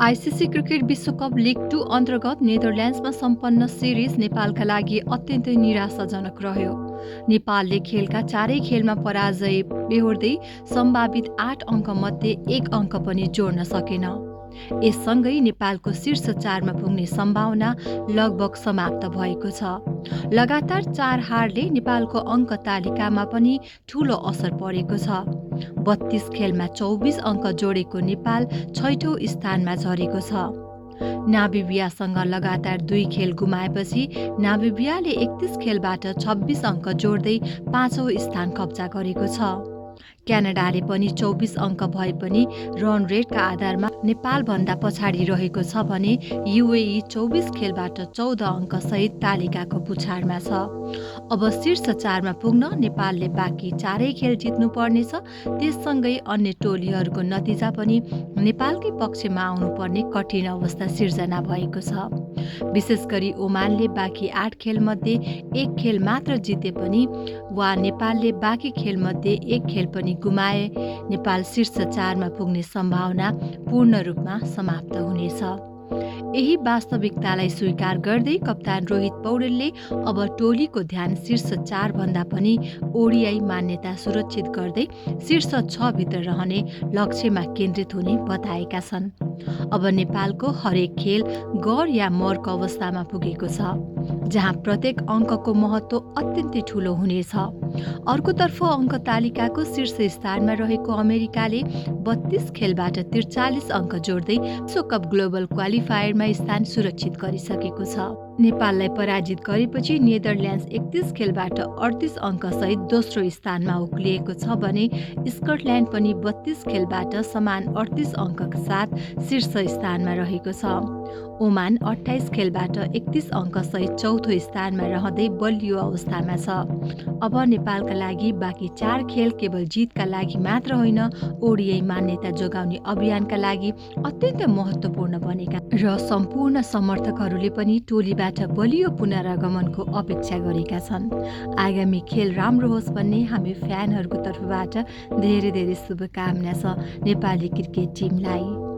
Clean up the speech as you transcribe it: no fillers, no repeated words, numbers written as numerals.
ICC cricket विश्वकप league 2 अन्तर्गत नेदरल्यान्ड्समा सम्पन्न सिरिज नेपालका लागि अत्यन्तै निराशाजनक रह्यो। नेपालले खेलका चारै खेलमा पराजय बेहोर्दै सम्भावित 8 अङ्कमध्ये 1 अङ्क पनि जोड्न सकेन। यससँगै नेपालको शीर्ष 4मा पुग्ने सम्भावना लगभग समाप्त भएको छ। लगातार 4 हारले नेपालको अङ्क तालिकामा पनि ठूलो असर परेको छ। 32 खेलमा 24 अङ्क जोडेको नेपाल 6औं स्थानमा झरेको छ। नामिबियासँग लगातार 2 खेल गुमाएपछि नामिबियाले 31 खेलबाट 26 अङ्क जोड्दै 5औं स्थान कब्जा गरेको छ। क्यानाडाले पनि 24 अङ्क भए पनि रन रेटका आधारमा नेपालभन्दा पछाडि रहेको छ भने युएई 24 खेलबाट 14 अङ्कसहित तालिकाको पुछारमा छ। अब शीर्ष 4मा पुग्न नेपालले बाँकी 4 खेल जित्नुपर्नेछ। त्यससँगै अन्य टोलीहरूको नतिजा पनि नेपालकै पक्षमा आउनुपर्ने कठिन अवस्था सिर्जना भएको छ। विशेष गरी ओमानले बाँकी 8 खेलमध्ये 1 खेल मात्र जिते पनि वा नेपालले बाँकी खेलमध्ये 1 खेल पनि गुमाए नेपाल शीर्ष 4मा पुग्ने सम्भावना पूर्ण रूपमा समाप्त हुनेछ। यही वास्तविकतालाई स्वीकार गर्दै कप्तान रोहित पौडेलले अब टोलीको ध्यान शीर्ष 4 भन्दा पनि ओडिआई मान्यता सुरक्षित गर्दै शीर्ष 6 भित्र रहने लक्ष्यमा केन्द्रित हुने बताएका छन्। अब नेपालको हरेक खेल गौर या मर्क अवस्थामा पुगेको छ, जहाँ प्रत्येक अङ्कको महत्त्व अत्यन्तै ठूलो हुनेछ। अर्कोतर्फ अङ्क तालिकाको शीर्ष स्थानमा रहेको अमेरिकाले 32 खेलबाट 43 अङ्क जोड्दै विश्वकप ग्लोबल क्वालिफायरमा स्थान सुरक्षित गरिसकेको छ। नेपाललाई पराजित गरेपछि नेदरल्यान्ड्स 31 खेलबाट 38 अङ्कसहित दोस्रो स्थानमा उक्लिएको छ भने स्कटल्यान्ड पनि 32 खेलबाट समान 38 अङ्कका साथ शीर्ष स्थानमा रहेको छ। ओमान 28 खेलबाट 31 अङ्कसहित चौथो स्थानमा रहँदै बलियो अवस्थामा छ। अब नेपालका लागि बाँकी 4 खेल केवल जितका लागि मात्र होइन, ओडिआई मान्यता जोगाउने अभियानका लागि अत्यन्त महत्त्वपूर्ण बनेका र सम्पूर्ण समर्थकहरूले पनि टोलीबाट बलियो पुनरागमनको अपेक्षा गरेका छन्। आगामी खेल राम्रो होस् भन्ने हामी फ्यानहरूको तर्फबाट धेरै धेरै शुभकामना छ नेपाली क्रिकेट टिमलाई।